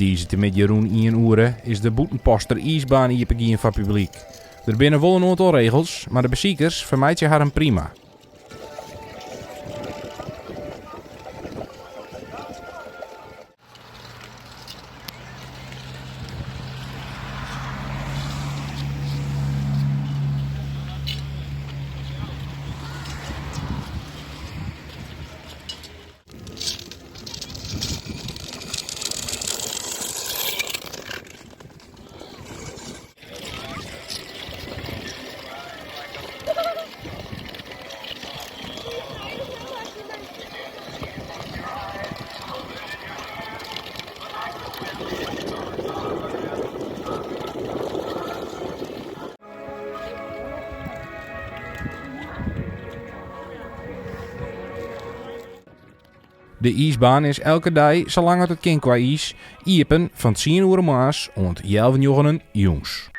Tiisdeitemiddei rûn ien oere is de Bûtenposter iisbaan iepengien foar publyk. Der binne wol in oantal regels, mar de besikers fermeitsje harren prima. De iisbaan is elke dei, salang as it kin kwa iis, iepen fan tsien oere moarns oant healwei njoggenen jûns.